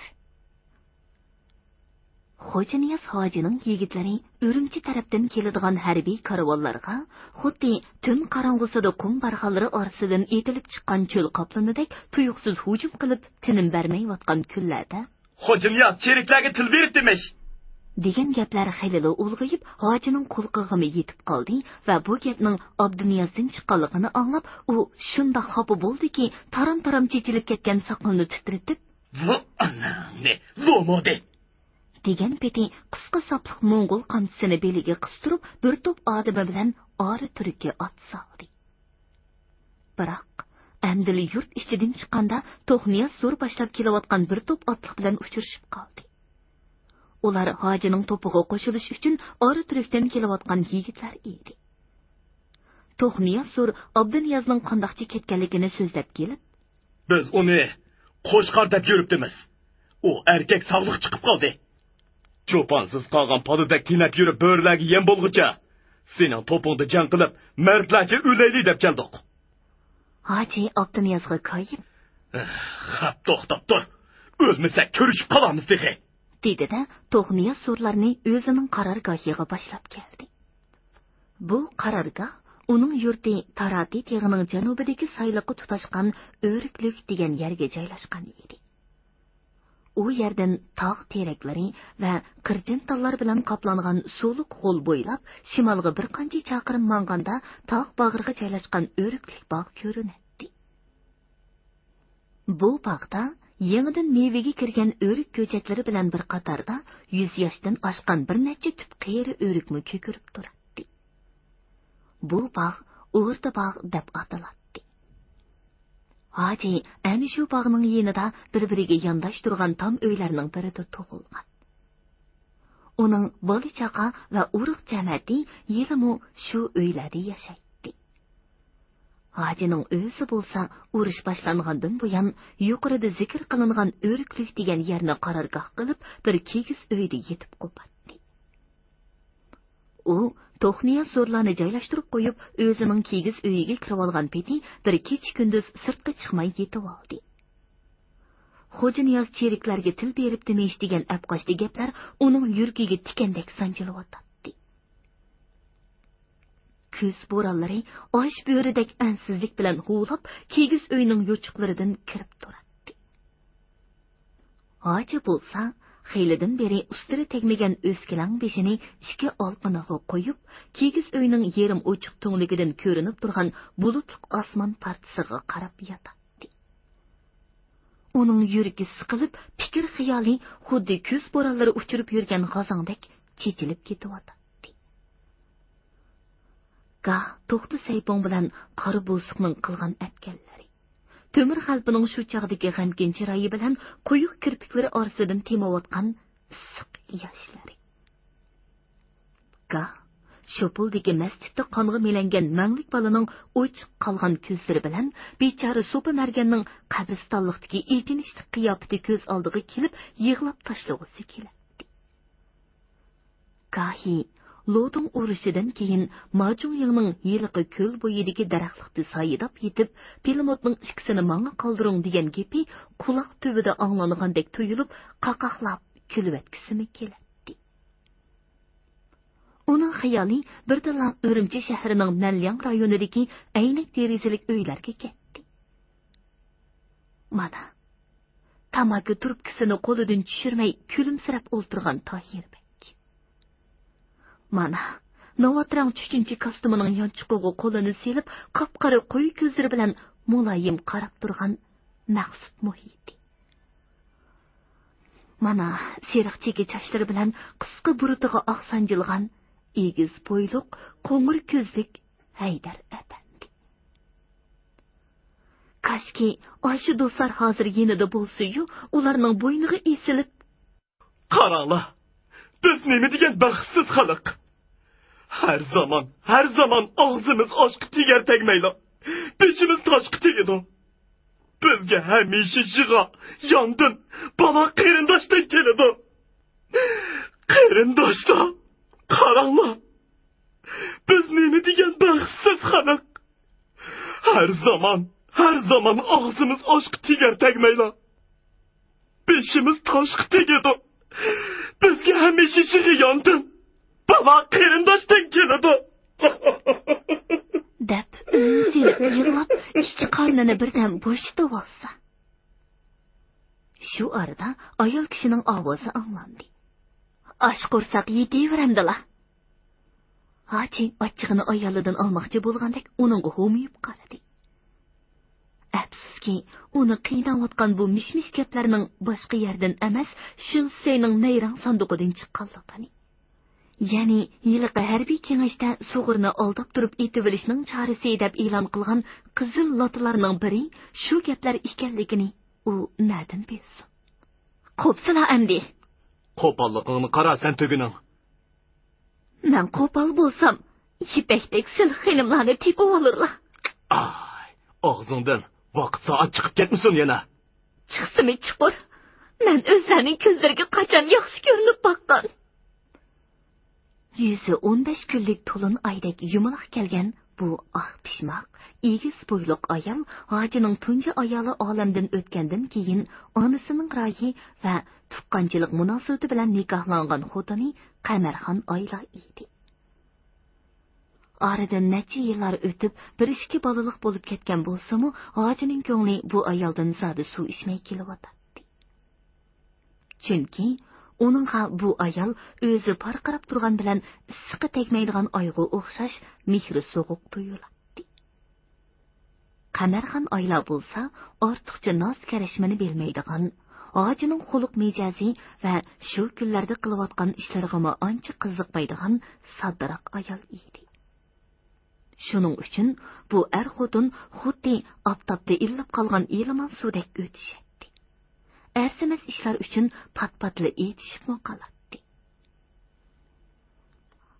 خوجانىياز ھاجىنىڭ يىگىتلىرى ئۈرۈمچى تەرەپتىن كېلىدىغان ھەربىي كارۋانلارغا خۇددى تۈن قاراڭغۇسىدا قۇم بارخانلىرى ئارىسىدىن ئېتىلىپ چىققان چۆل قاپلىنىدەك تۇيۇقسىز ھۇجۇم قىلىپ تىنىم بەرمەيۋاتقان كۈنلەردە، خوجانىياز چېرىكلەرگە تىل بېرىپتىمىش! دېگەن گەپلەر خېلىلا ئۇلغىيىپ، ھاجىنىڭ قۇلىقىغىمۇ يېتىپ قالدى ۋە بۇ گەپنىڭ ئابدۇنىيازدىن چىققانلىقىنى ئاڭلاپ، ئۇ شۇنداق خاپا بولدىكى، تارام-تارام چېچىلىپ كەتكەن ساقىلىنى تىترىتىپ، ۋۇ ئاناڭنى، لومۇدى! دېگەن پېتى قىسقا ساپلىق موڭغۇل قامچىسىنى بېلىگە قىستۇرۇپ، بىر توپ ئادىمى بىلەن ئارا تۈرككە ئات سالدى. بىراق، ئەمدىلا يۇرت ئىچىدىن چىققاندا، توخنىياز زور باشلاپ كېلىۋاتقان بىر توپ ئاتلىق بىلەن ئۇچرىشىپ قالدى. ئۇلار ھاجىنىڭ توپىغا قوشۇلۇش ئۈچۈن ئارا تۈركتىن كېلىۋاتقان يىگىتلەر ئىدى. توخنىياز زور ئابدۇنىيازنىڭ قانداقچە كەتكەنلىكىنى سۆزلەپ كېلىپ، بىز ئۇنى قوچقار دەپ يۈرۈپتىمىز. ئۇ ئەركەك ساغلىق چىقىپ قالدى. چوپانسىز قالغان پالىدەك تېنەپ يۈرۈپ بۆرىلەرگە يەم بولغۇچە، سېنىڭ توپۇڭدا جەڭ قىلىپ، مەردلەرچە ئۆلەيلى دەپ كەلدۇق. ھاجى ئابدۇنىيازغا كايىپ، خەپ، توختاپ تۇر. ئۆلمىسەك كۆرۈشۈپ قالارمىز تېخى. دېدى-دە، توخنىياز زورلارنى ئۆزىنىڭ قارارگاھىغا باشلاپ كەلدى. بۇ قارارگاھ ئۇنىڭ يۇرتى تاراتى تېغىنىڭ جەنۇبىدىكى سايلىققا تۇتاشقان ئۆرۈكلۈك دېگەن يەرگە جايلاشقان ئىدى. ئۇ يەردىن تاغ تېرەكلىرى ۋە قىرچىن تاللار بىلەن قاپلانغان سۇلۇق ھول بويلاپ، شىمالغا بىر قانچە چاقىرىم ماڭغاندا، تاغ باغرىغا جايلاشقان ئۆرۈكلۈك باغ كۆرۈنەتتى. بۇ باغدا يېڭىدىن مېۋىگە كىرگەن ئۆرۈك كۆچەتلىرى بىلەن بىر قاتاردا يۈز ياشتىن ئاشقان بىر نەچچە تۈپ قېرى ئۆرۈكمۇ كۆكىرىپ تۇراتتى. بۇ باغ ئوردا باغ دەپ ئاتىلاتتى. ھاجى ئەنە شۇ باغنىڭ يېنىدا بىر-بىرىگە يانداش تۇرغان تام ئۆيلەرنىڭ بىرىدە تۇغۇلغان. ئۇنىڭ بالا-چاقا ۋە ئۇرۇق-جەمەتى ھېلىمۇ شۇ ئۆيلەردە ياشايتتى. ھاجىنىڭ ئۆزى بولسا ئۇرۇش باشلانغاندىن بۇيان يۇقىرىدا زىكىر قىلىنغان ئۆرۈكلۈك دېگەن يەرنى قارارگاھ قىلىپ، بىر كىگىز ئۆيدە يېتىپ قوپاتتى. ئۇ توخنىياز زورلارنى جايلاشتۇرۇپ قويۇپ، ئۆزىنىڭ كىگىز ئۆيىگە كىرىۋالغان پېتى بىر كېچە-كۈندۈز سىرتقا چىقماي يېتىۋالدى. خوجانىياز چېرىكلەرگە تىل بېرىپتىمىش دېگەن ئەپقاچتى گەپلەر ئۇنىڭ يۈرىكىگە تىكەندەك سانجىلىۋاتاتتى. كۈز بورانلىرى ئاش بۆرىدەك ئەنسىزلىك بىلەن ھۇۋلاپ، كىگىز ئۆينىڭ يوچۇقلىرىدىن كىرىپ تۇراتتى. ھاجى بولسا خېلىدىن بېرى ئۇستىرى تەگمىگەن ئۆسكىلەڭ بېشىنى ئىككى ئالىقىنىغا قويۇپ، كىگىز ئۆينىڭ يېرىم ئوچۇق تۈڭلۈكىدىن كۆرۈنۈپ تۇرغان بۇلۇتلۇق ئاسمان پارچىسىغا قاراپ ياتاتتى. ئۇنىڭ يۈرىكى سىقىلىپ، پىكىر-خىيالى خۇددى كۈز بورانلىرى ئۇچۇرۇپ يۈرگەن غازاڭدەك چېچىلىپ كېتىۋاتاتتى. گاھ توختى سەيپۇڭ بىلەن قارا بوسۇقنىڭ قىلغان ئەتكەنلىرى، تۆمۈر خەلپىنىڭ شۇ چاغدىكى غەمكىن چىرايى بىلەن قويۇق كىرپىكلىرى ئارىسىدىن تېمىۋاتقان ئىسسىق ياشلىرى، گاھ شوپۇلدىكى مەسچىتتە قانغا مىلەنگەن مەڭلىك بالىنىڭ ئوچۇق قالغان كۆزلىرى بىلەن بىچارە سوپى مەرگەننىڭ قەبرىستانلىقتىكى ئېچىنىشلىق قىياپىتى كۆز ئالدىغا كېلىپ، يىغلاپ تاشلىغۇسى كېلەتتى. گاھى لودۇڭ ئۇرۇشىدىن كېيىن ماجۇڭيىڭنىڭ ھېلىقى كۆل بويىدىكى دەرەخلىكتە سايىداپ يېتىپ، پىلىموتنىڭ ئىككىسىنى ماڭا قالدۇرۇڭ دېگەن گېپى قۇلاق تۈۋىدە ئاڭلانغاندەك تۇيۇلۇپ، قاقاقلاپ كۈلۈۋەتكۈسىمۇ كېلەتتى. ئۇنىڭ خىيالى بىردىنلا ئۈرۈمچى شەھىرىنىڭ نەنلياڭ رايونىدىكى ئەينەك دېرىزىلىك ئۆيلەرگە كەتتى. مانا، تاماكا تۇرۇپكىسىنى قولىدىن چۈشۈرمەي كۈلۈمسىرەپ ئولتۇرغان تاھىر بەگ. مانا، ناۋاتراڭ چۈشكۈنچە كاستۇمىنىڭ يانچۇقىغا قولىنى سېلىپ، قاپقارا قويۇق كۆزلىرى بىلەن مۇلايىم قاراپ تۇرغان مەخسۇت مۇھىتى. مانا، سېرىق چېكە چاچلىرى بىلەن قىسقا بۇرۇتىغا ئاق سانجىلغان ئېگىز بويلۇق، قوڭۇر كۆزلۈك ھەيدەر ئەپەندى. كاشكى، ئاشۇ دوستلار ھازىر يېنىدا بولسىيۇ، ئۇلارنىڭ بوينىغا ئېسىلىپ، قاراڭلار، بىز نېمە دېگەن بەختسىز خەلق. ھەر زامان، ھەر زامان ئاغزىمىز ئاشقا تېگەر تەگمەيلا، بېشىمىز تاشقا تېگىدۇ. بىزگە ھەمىشە يىغا، ياندىن، بالا قېرىنداشتىن كېلىدۇ. قېرىنداشلار، قاراڭلار، بىز نېمە دېگەن بەختسىز خەلق. ھەر زامان، ھەر زامان ئاغزىمىز ئاشقا تېگەر تەگمەيلا، بېشىمىز تاشقا تېگىدۇ. بىزگە ھەمىشە يىغا ياندىن، بالا قېرىنداشتىن كېلىدۇ. دەپ ئۈن سېلىپ يىغلاپ، ئىچ قارنىنى بىردەم بوشىتىۋالسا. شۇ ئارىدا ئايال كىشىنىڭ ئاۋازى ئاڭلاندى. ئاچ قورساق يېتىۋېرەمدىلا. ھاجى ئاچچىقىنى ئايالىدىن ئالماقچى بولغاندەك ئۇنىڭغا ھومىيىپ قارىدى. ئەپسۇسكى، ئۇنى قىيناۋاتقان بۇ مىش-مىش گەپلەرنىڭ باشقا يەردىن ئەمەس، شىنسەينىڭ نەيرەڭ ساندۇقىدىن چىققانلىقىنى. يەنى ھېلىقى ھەربىي كېڭەشتە سۇغۇرنى ئالداپ تۇرۇپ ئېتىۋېلىشنىڭ چارىسى دەپ ئېلان قىلغان قىزىل لاتىلارنىڭ بىرى شۇ گەپلەر ئىكەنلىكىنى ئۇ نەدىن بىلسۇن؟ قوپسىلا ئەمدى. قوپاللىقىڭنى قارا سەن تۆگىنىڭ. مەن قوپال بولسام، يىپەكتەك سىلىق خېنىملارنى تېپىۋالۇرلا. ئاي، ئاغزىڭدىن ۋاقىت سائەت چىقىپ كەتمىسۇن يەنە. چىقسىمۇ چۇقۇر. مەن ئۆزلەرنىڭ كۆزلىرىگە قاچان ياخشى كۆرۈنۈپ باققان. يۈزى ئون بەش كۈنلۈك تولۇن ئايدەك يۇمىلاق كەلگەن بۇ ئاق پىشماق، ئېگىز بويلۇق ئايال ھاجىنىڭ تۇنجى ئايالى ئالەمدىن ئۆتكەندىن كېيىن ئانىسىنىڭ رايى ۋە تۇغقانچىلىق مۇناسىۋىتى بىلەن نىكاھلانغان خوتۇنى قەمەرخان ئايلا ئىدى. ئارىدىن نەچچە يىللار ئۆتۈپ، بىر ئىككى بالىلىق بولۇپ كەتكەن بولسىمۇ، ھاجىنىڭ كۆڭلى بۇ ئايالدىن زادى سۇ ئىچمەي كېلىۋاتاتتى. چۈنكى ئۇنىڭغا بۇ ئايال ئۆزى پارقىراپ تۇرغان بىلەن ئىسسىقى تەگمەيدىغان ئايغا ئوخشاش مېھرى سوغۇق تۇيۇلاتتى. قەمەرخان ئايلا بولسا ئارتۇقچە ناز-كەرەشمىنى بىلمەيدىغان، ھاجىنىڭ خۇلق-مىجەزى ۋە شۇ كۈنلەردە قىلىۋاتقان ئىشلىرىغىمۇ ئانچە قىزىقمايدىغان ساددىراق ئايال ئىدى. شۇنىڭ ئۈچۈن بۇ ئەر-خوتۇن خۇددى ئاپتاپتا ئىللىپ قالغان ئېلىمال سۇدەك ئۆتۈشەتتى. ئەرزىمەس ئىشلار ئۈچۈن پات-پاتلا ئېتىشىپمۇ قالاتتى.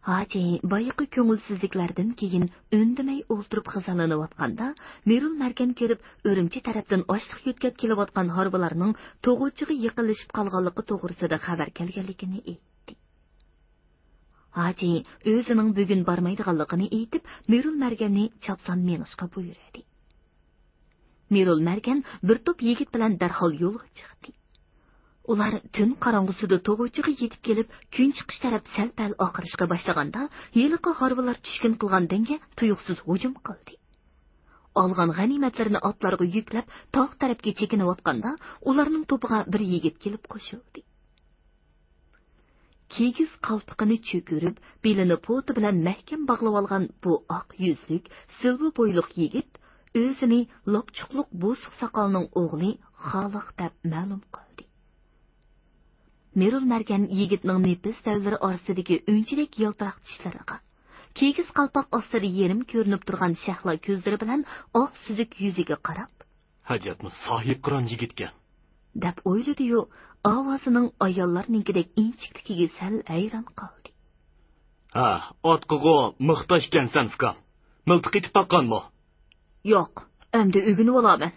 ھاجى بايىقى كۆڭۈلسىزلىكلەردىن كېيىن ئۈندىمەي ئولتۇرۇپ غىزالىنىۋاتقاندا، مىرۇل مەرگەن كىرىپ، ئۈرۈمچى تەرەپتىن ئاشلىق يۆتكەپ كېلىۋاتقان ھارۋىلارنىڭ توغۇچىغا يېقىنلىشىپ قالغانلىقى توغرىسىدا خەۋەر كەلگەنلىكىنى ئېيتتى. ھاجى ئۆزىنىڭ بۈگۈن بارمايدىغانلىقىنى ئېيتىپ، مىرۇل مەرگەننى چاپسان مېڭىشقا بۇيرۇدى. مىرۇل مەرگەن بىر توپ يىگىت بىلەن دەرھال يولغا چىقتى. ئۇلار تۈن قاراڭغۇسىدا توغۇچىغا يېتىپ كېلىپ، كۈن چىقىش تەرەپ سەل-پەل ئاقىرىشقا باشلىغاندا، ھېلىقى ھارۋىلار چۈشكۈن قىلغان دەڭگە تۇيۇقسىز ھۇجۇم قىلدى. ئالغان غەنىيمەتلىرىنى ئاتلارغا يۈكلەپ، تاغ تەرەپكە چېكىنىۋاتقاندا، ئۇلارنىڭ توپىغا بىر يىگىت كېلىپ قوشۇلدى. كىگىز قالپىقىنى چۆكۈرۈپ، بېلىنى پوتا بىلەن مەھكەم باغلىۋالغان بۇ ئاق يۈزلۈك، سىلۋا بويلۇق يىگىت ئۆزىنى لاپچۇقلۇق بوسۇق ساقالنىڭ ئوغلى خالىق دەپ مەلۇم قىلدى. مىرۇل مەرگەن يىگىتنىڭ نېپىز دەۋلىرى ئارىسىدىكى ئۈنچىدەك يالتىراق چىشلىرىغا، كىگىز قالپاق ئاستىدا يېرىم كۆرۈنۈپ تۇرغان شەھلا كۆزلىرى بىلەن ئاق سۈزۈك يۈزىگە قاراپ، «ئەجەبمۇ ساھىبقىران يىگىتكەن» دەپ ئويلىدى-يۇ، ئاۋازىنىڭ ئاياللارنىڭكىدەك ئىنچىكىلىكىگە سەل ھەيران قالدى. «ھە، ئاتقىغۇ مىختاش ئىكەنسەن، ئۇكام. مىلتىق ئېتىپ باققانمۇ؟» «ياق، ئەمدى ئۆگىنىۋالامەن.»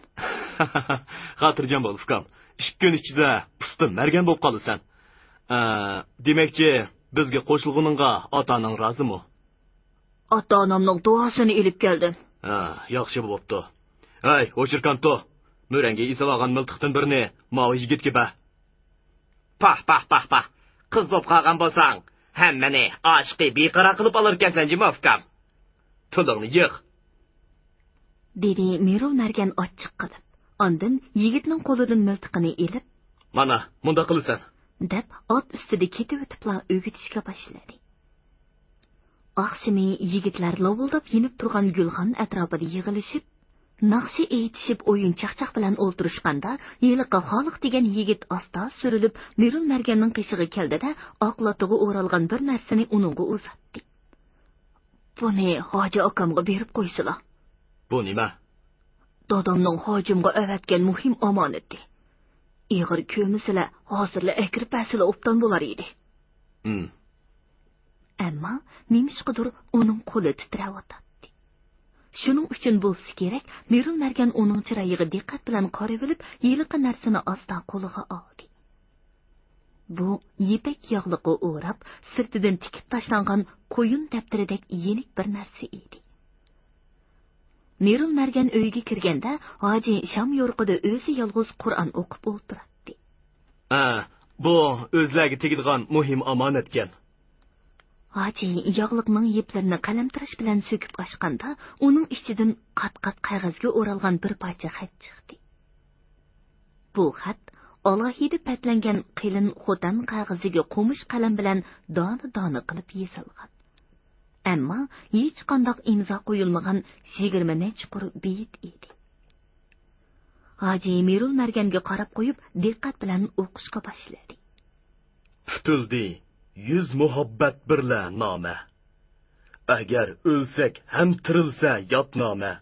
«خاتىرجەم بول، ئۇكام. ئىككى كۈن ئىچىدە پۇختا مەرگەن بولۇپ قالىسەن. ئە، دېمەكچى، بىزگە قوشۇلغىنىڭغا ئاتا-ئاناڭ رازىمۇ؟» «ئاتا-ئانامنىڭ دۇئاسىنى ئېلىپ كەلدىم.» «ھە، ياخشى بوپتۇ. ھەي، ھوشۇركانتو، مۈرەڭگە ئېسىۋالغان مىلتىقتىن بىرنى ماۋۇ يىگىتكە بەر.» «پاھ، پاھ، پاھ، پاھ! قىز بوپ قالغان بولساڭ، ھەممىنى ئاشىقى بىقارار قىلىپ ئالۇركەنسەن جۇمۇ، ئۇكام. پۇلۇڭنى يىغ.» دېدى مىرۇل مەرگەن ئاچچىق قىلىپ. ئاندىن يىگىتنىڭ قولىدىن مىلتىقىنى ئېلىپ، «مانا، مۇنداق قىلىسەن.» دەپ، ئات ئۈستىدە كېتىۋېتىپلا ئۆگىتىشكە باشلىدى. ئاخشىمى يىگىتلەر لاۋۇلداپ يېنىپ تۇرغان گۈلخان ئەتراپىدا يىغىلىشىپ، ناخشا ئېيتىشىپ، ئويۇن-چاقچاق بىلەن ئولتۇرۇشقاندا، ھېلىقى خالىق دېگەن يىگىت ئاستا سۈرۈلۈپ، مىرۇل مەرگەننىڭ قېشىغا كەلدى-دە، ئاق لاتىغا ئورالغان بىر نەرسىنى ئۇنىڭغا ئۇزاتتى. «بۇنى ھاجى ئاكامغا بېرىپ قويسىلا.» «بۇ نېمە؟» «دادامنىڭ ھاجىمغا ئەۋەتكەن مۇھىم ئامانىتى. ئېغىر كۆرمىسىلە، ھازىرلا ئەكىرىپ بەرسىلە ئوبدان بولار ئىدى. ھىم. ئەمما نېمىشقىدۇر ئۇنىڭ قولى تىترەۋاتاتتى. شۇنىڭ ئۈچۈن بولسا كېرەك، مىرۇل مەرگەن ئۇنىڭ چىرايىغا دىققەت بىلەن قارىۋېلىپ، ھېلىقى نەرسىنى ئاستا قولىغا ئالدى. بۇ يىپەك ياغلىققا ئوراپ، سىرتىدىن تىكىپ تاشلانغان قويۇن دەپتىرىدەك يېنىك بىر نەرسە ئىدى. مىرۇل مەرگەن ئۆيگە كىرگەندە، ھاجى شام يورۇقىدا ئۆزى يالغۇز قۇرئان ئوقۇپ ئولتۇراتتى. ئە، بۇ ئۆزلەرگە تېگىدىغان مۇھىم ئامانەتكەن. ھاجى ياغلىقنىڭ يىپلىرىنى قەلەمتىرەش بىلەن سۆكۈپ ئاچقاندا، ئۇنىڭ ئىچىدىن قات-قات قەغەزگە ئورالغان بىر پارچە خەت چىقتى. بۇ خەت ئالاھىدە پەتلەنگەن قېلىن خوتەن قەغىزىگە قومۇش قەلەم بىلەن دانە-دانە قىلىپ يېزىلغان. ئەمما ھېچقانداق ئىمزا قويۇلمىغان يىگىرمە نەچچە قۇر بېيىت ئىدى. ھاجى مىرۇل مەرگەنگە قاراپ قويۇپ، دىققەت بىلەن ئوقۇشقا باشلىدى. پۈتۈلدى يۈز مۇھەببەت بىرلە نامە. ئەگەر ئۆلسەك ھەم تىرىلسە ياتنامە.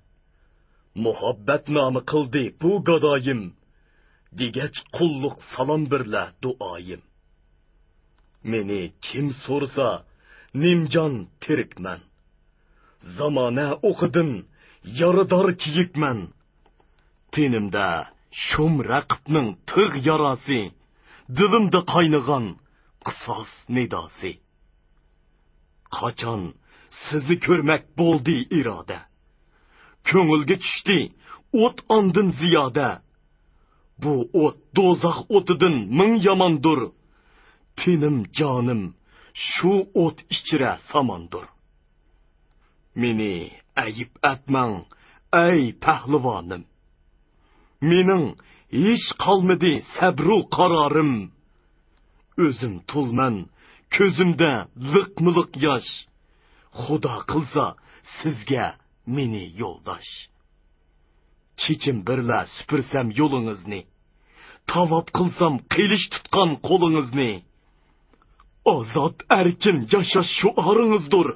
مۇھەببەتنامە قىلدى بۇ گادايىم، دېگەچ قۇللۇق سالام بىرلە دۇئايىم. مېنى كىم سورىسا، نىمجان تىرىكمەن. زامانە ئوقىدىن يارىدار كېيىكمەن. تېنىمدە شۇم رەقىبنىڭ تىغ ياراسى، دىلىمدا قاينىغان قىساس نىداسى. قاچان سىزنى كۆرمەك بولدى ئىرادە، كۆڭۈلگە چۈشتى ئوت ئاندىن زىيادە. بۇ ئوت دوزاخ ئوتىدىن مىڭ ياماندۇر. تېنىم، جانىم شۇ ئوت ئىچرە ساماندۇر. مېنى ئەيىب ئەتمەڭ، ئەي پەھلىۋانىم. مېنىڭ ھېچ قالمىدى سەبرۇ قارارىم. ئۆزۈم تۇلمەن، كۆزۈمدە لىقمۇلىق ياش. خۇدا قىلسا سىزگە مېنى يولداش. چېچىم بىرلا سۈپۈرسەم يولىڭىزنى، تاۋاپ قىلسام قىلىچ تۇتقان قولىڭىزنى. ئازاد ئەركىن ياشاش شوئارىڭىزدۇر.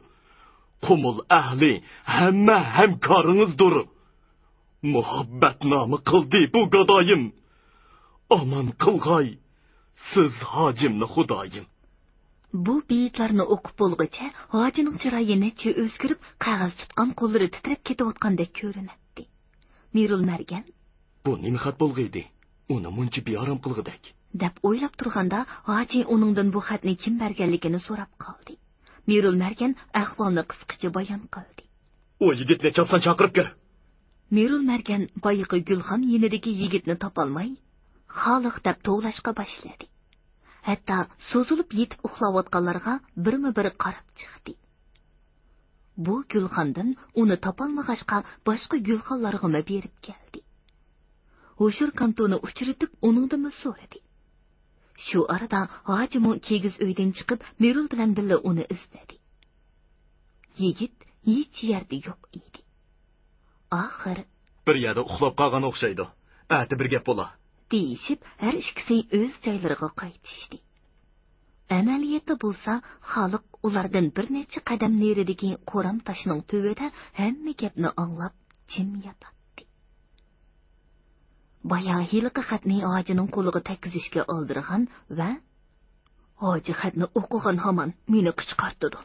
قۇمۇل ئەھلى ھەممە ھەمكارىڭىزدۇر. مۇھەببەتنامە قىلدى بۇ گادايىم. ئامان قىلغاي سىز ھاجىمنى خۇدايىم. بۇ بېيىتلارنى ئوقۇپ بولغۇچە ھاجىنىڭ چىرايى نەچچە ئۆزگىرىپ، قەغەز تۇتقان قوللىرى تىترەپ كېتىۋاتقاندەك كۆرۈنەتتى. مىرۇل مەرگەن، بۇ نېمە خەت بولغىيدى؟ ئۇنى مۇنچە بىئارام قىلغۇدەك. دەپ ئويلاپ تۇرغاندا، ھاجى ئۇنىڭدىن بۇ خەتنى كىم بەرگەنلىكىنى سوراپ قالدى. مىرۇل مەرگەن ئەھۋالنى قىسقىچە بايان قىلدى. ئۇ يىگىتنى چاپسان چاقىرىپ كىر. مىرۇل مەرگەن بايىقى گۈلخان يېنىدىكى يىگىتنى تاپالماي، خالىق دەپ توۋلاشقا باشلىدى. ھەتتا سوزۇلۇپ يېتىپ ئۇخلاۋاتقانلارغا بىرمۇ بىر قاراپ چىقتى. بۇ گۈلخاندىن ئۇنى تاپالمىغاچقا، باشقا گۈلخانلارغىمۇ بېرىپ كەلدى. ھوشۇر كانتونى ئۇچرىتىپ، ئۇنىڭدىنمۇ سورىدى. شۇ ئارىدا ھاجىمۇ كىگىز ئۆيدىن چىقىپ، مىرۇل بىلەن بىللە ئۇنى ئىزدىدى. يىگىت ھېچ يەردە يوق ئىدى. ئاخىر، بىر يەردە ئۇخلاپ قالغان ئوخشايدۇ. ئەتە بىر گەپ بولا. دېيىشىپ، ھەر ئىككىسى ئۆز جايلىرىغا قايتىشتى. ئەمەلىيەتتە بولسا، خالىق ئۇلاردىن بىر نەچچە قەدەم نېرىدىكى قورام تاشنىڭ تۈۋىدە ھەممە گەپنى ئاڭلاپ، جىم ياتاتتى. بايا ھېلىقى خەتنى ھاجىنىڭ قولىغا تەگكۈزۈشكە ئالدىرىغان ۋە «ھاجى خەتنى ئوقۇغان ھامان مېنى قىچقارتىدۇ»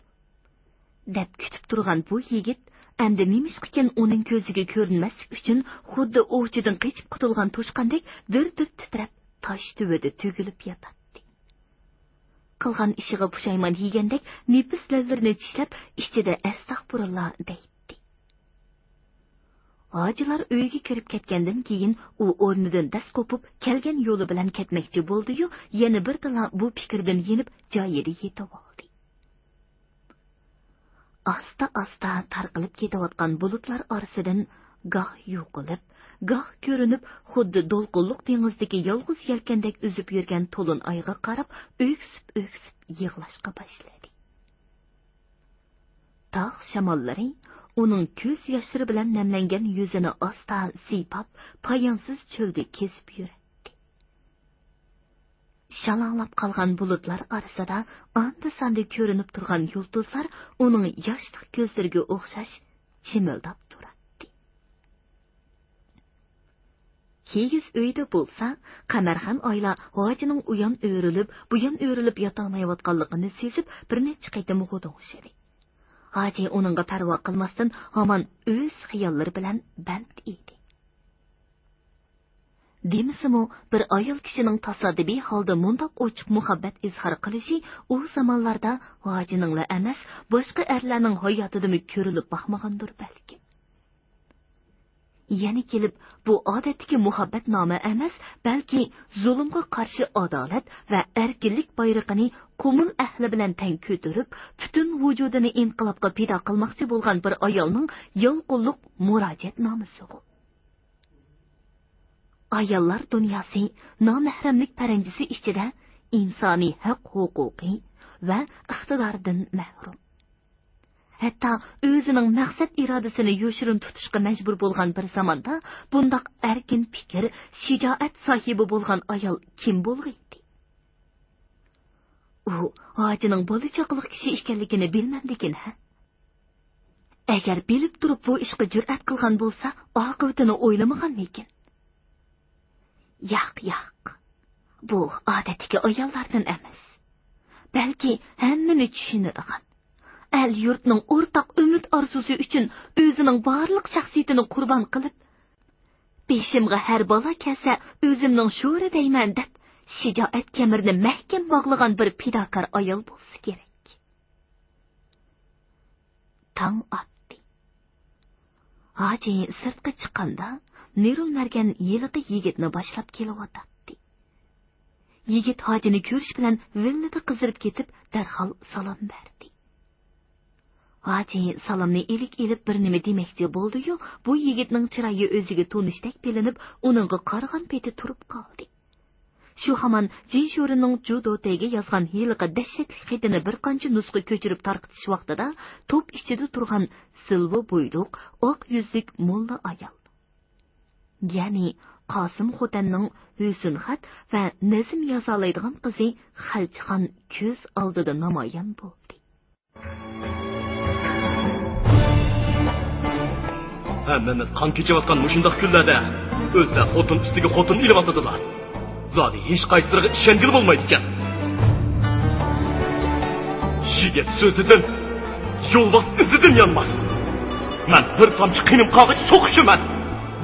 دەپ كۈتۈپ تۇرغان بۇ يىگىت ئەمدى نېمىشقىكىن ئۇنىڭ كۆزىگە كۆرۈنمەسلىك ئۈچۈن، خۇددى ئوۋچىدىن قېچىپ قۇتۇلغان توشقاندەك دىر-دىر تىترەپ، تاش تۈۋىدە تۈگۈلۈپ ياتاتتى. قىلغان ئىشىغا پۇشايمان يېگەندەك نېپىز لەۋلىرىنى چىشلەپ، ئىچىدە «ئەستەغپۇرۇللا» دەيتتى. ھاجىلار ئۆيگە كىرىپ كەتكەندىن كېيىن، ئۇ ئورنىدىن دەس قوپۇپ، كەلگەن يولى بىلەن كەتمەكچى بولدى-يۇ، يەنە بىردىنلا بۇ پىكىردىن يېنىپ، جايىدا يېتىۋالدى. ئاستا-ئاستا تارقىلىپ كېتىۋاتقان بۇلۇتلار ئارىسىدىن گاھ يوقىلىپ، گاھ كۆرۈنۈپ، خۇددى دولقۇنلۇق دېڭىزدىكى يالغۇز يەلكەندەك ئۈزۈپ يۈرگەن تولۇن ئايغا قاراپ، ئۆكسۈپ-ئۆكسۈپ يىغلاشقا باشلىدى. تاغ شاماللىرى ئۇنىڭ كۆز ياشلىرى بىلەن نەملەنگەن يۈزىنى ئاستا سىيپاپ، پايانسىز چۆلدە كېزىپ يۈرەتتى. شالاڭلاپ قالغان بۇلۇتلار ئارىسىدا ئاندا-ساندا كۆرۈنۈپ تۇرغان يۇلتۇزلار ئۇنىڭ ياشلىق كۆزلىرىگە ئوخشاش چىمىلداپ تۇراتتى. كىگىز ئۆيدە بولسا، قەمەرخان ئايلا ھاجىنىڭ ئۇيان ئۆرۈلۈپ، بۇيان ئۆرۈلۈپ ياتالمايۋاتقانلىقىنى سېزىپ، بىر نەچچە قېتىم غودۇڭشىدى. ھاجى ئۇنىڭغا پەرۋا قىلماستىن، ھامان ئۆز خىياللىرى بىلەن بەند ئىدى. دېمىسىمۇ، بىر ئايال كىشىنىڭ تاسادىپىي ھالدا مۇنداق ئوچۇق مۇھەببەت ئىزھار قىلىشى ئۇ زامانلاردا ھاجىنىڭلا ئەمەس، باشقا ئەرلەرنىڭ ھاياتىدىمۇ كۆرۈلۈپ باقمىغاندۇر بەلكىم. يەنە كېلىپ، بۇ ئادەتتىكى مۇھەببەتنامە ئەمەس، بەلكى زۇلۇمغا قارشى ئادالەت ۋە ئەركىنلىك بايرىقىنى قۇمۇل ئەھلى بىلەن تەڭ كۆتۈرۈپ، پۈتۈن ۋۇجۇدىنى ئىنقىلابقا پىدا قىلماقچى بولغان بىر ئايالنىڭ يالقۇنلۇق مۇراجىئەتنامىسىغۇ. ئاياللار دۇنياسى نامەھرەملىك پەرەنجىسى ئىچىدە ئىنسانىي ھەق ھوقۇقى ۋە ئىقتىدارىدىن مەھرۇم. ھەتتا ئۆزىنىڭ مەقسەت ئىرادىسىنى يوشۇرۇن تۇتۇشقا مەجبۇر بولغان بىر زاماندا بۇنداق ئەركىن پىكىر، شىجائەت ساھىبى بولغان ئايال كىم بولغىيدى؟ ئۇ ھاجىنىڭ بالا چاقىلىق كىشى ئىكەنلىكىنى بىلمەمدىكىن ھە؟ ئەگەر بىلىپ تۇرۇپ بۇ ئىشقا جۈرئەت قىلغان بولسا، ئاقىۋىتىنى ئويلىمىغانمىكىن؟ ياق، ياق. بۇ ئادەتتىكى ئاياللاردىن ئەمەس. بەلكى ھەممىنى چۈشىنىدىغان، ئەل-يۇرتنىڭ ئورتاق ئۈمىد-ئارزۇسى ئۈچۈن ئۆزىنىڭ بارلىق شەخسىيىتىنى قۇربان قىلىپ، «بېشىمغا ھەر بالا كەلسە، ئۆزۈمنىڭ شورى دەيمەن» دەپ، شىجائەت كەمىرىنى مەھكەم باغلىغان بىر پىداكار ئايال بولسا كېرەك. تاڭ ئاتتى. ھاجى سىرتقا چىققاندا، نۇرۇل مەرگەن ھېلىقى يىگىتنى باشلاپ كېلىۋاتاتتى. يىگىت ھاجىنى كۆرۈش بىلەن ۋىللىدە قىزىرىپ كېتىپ، دەرھال سالام بەردى. ھاجى سالامنى ئىلىك ئېلىپ بىر نېمە دېمەكچى بولدى-يۇ، بۇ يىگىتنىڭ چىرايى ئۆزىگە تونۇشتەك بىلىنىپ، ئۇنىڭغا قارىغان پېتى تۇرۇپ قالدى. شۇ ھامان جىن شورىنىڭ جۇ دوتەيگە يازغان ھېلىقى دەھشەتلىك خېتىنى بىر قانچە نۇسخا كۆچۈرۈپ تارقىتىش ۋاقتىدا توپ ئىچىدە تۇرغان زىلۋا بويلۇق، ئاق يۈزلۈك موللا ئايال، يەنى قاسىم خوتەننىڭ ھۆسنخەت ۋە نەزم يازالايدىغان قىزى خەلچىخان كۆز ئالدىدا نامايان بولدى. ھەممىمىز قان كېچىۋاتقان مۇشۇنداق كۈنلەردە ئۆزلەر خوتۇن ئۈستىگە خوتۇن ئېلىۋاتىدىلا. زادى ھېچقايسىلىرىغا ئىشەنگىلى بولمايدىكەن. يىگىت سۆزىدىن، يولۋاس ئىزىدىن يانماس. مەن بىر تامچە قېنىم قالغىچە سوقۇشىمەن.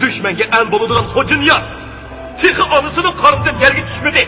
دۈشمەنگە ئەل بولىدىغان خوجانىياز تېخى ئانىسىنىڭ قارنىدىن يەرگە چۈشمىدى.